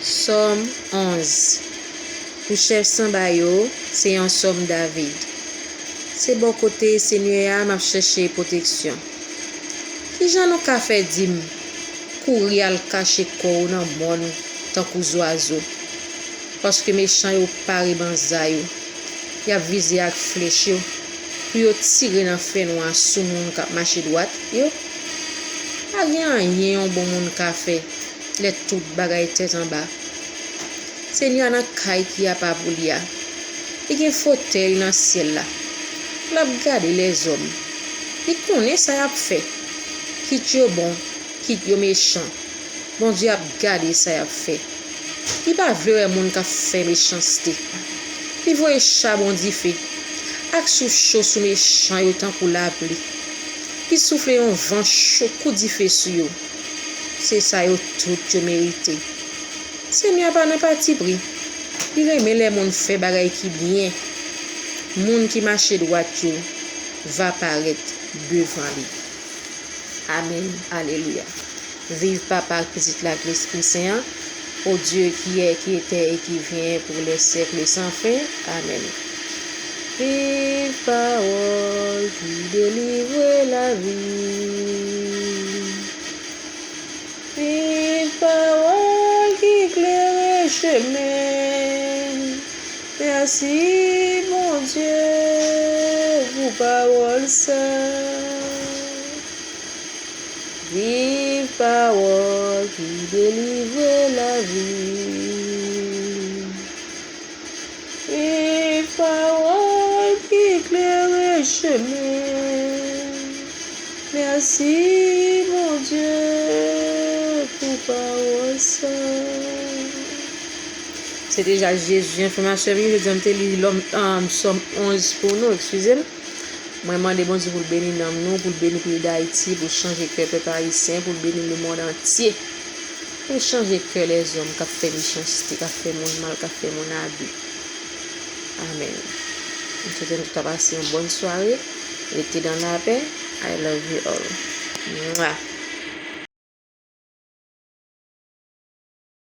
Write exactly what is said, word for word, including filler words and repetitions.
Sòm onz. Pou chèf sanba yo, se yon sòm David. Se bò kote Senyè a m ap chèche pwoteksyon. Ki jan nou ka fè di m, "Kouri al kache kò w nan mòn tankou zwazo"? Paske mechan yo pare banza yo. Y ap vize ak flèch yo pou yo tire nan fènwa sou moun k ap mache dwat yo. Pa gen anyen yon bon moun ka fè lè tout bagay tèt anba. Senyè a nan kay ki apa pou li a. Li gen fotèy li nan syèl la. L ap gade lèzòm. Li konnen sa y ap fè, kit yo bon, kit yo mechan. Bondye ap gade sa y ap fè. Li pa vle wè moun k ap fè mechanste. Li voye chabon dife ak souf cho sou mechan yo tankou lapli. Li soufle yon van cho kou dife sou yo. Se sa yo tout yo merite. Senyè a pa nan patipri. Li renmen lè moun fè bagay ki byen. Moun ki mache dwat yo va parèt devan li. Amèn. Alelouya. Viv Papa ak Pitit la ak Lespri Sen an. Ô Dieu qui est, qui était et qui vient pour les siècles sans fin. Amèn. Viv pawòl ki delivre lavi. Viv pawòl ki klere chemen. Mèsi, Bondye, pou pawòl sa. Viv pawòl ki delivre lavi. Viv pawòl ki klere chemen. Mèsi, Bondye, pou pawòl sa. Se deja Jezi an, frè m ak sè m yo. Jodi a, m te li lòm, um, Sòm onz pou nou, eskize m. Mwen mande Bondye pou l beni nanm nou, pou l beni peyi Dayiti, pou l chanje kè pèp ayisyen, pou l beni lemonn antye. Pou l chanje kè lèzòm k ap fè mechanste, k ap fè moun mal, k ap fè moun abi. Amèn. M swete nou tout ap pase yon bòn sware. Rete nan lapè. I love you all. Mwa.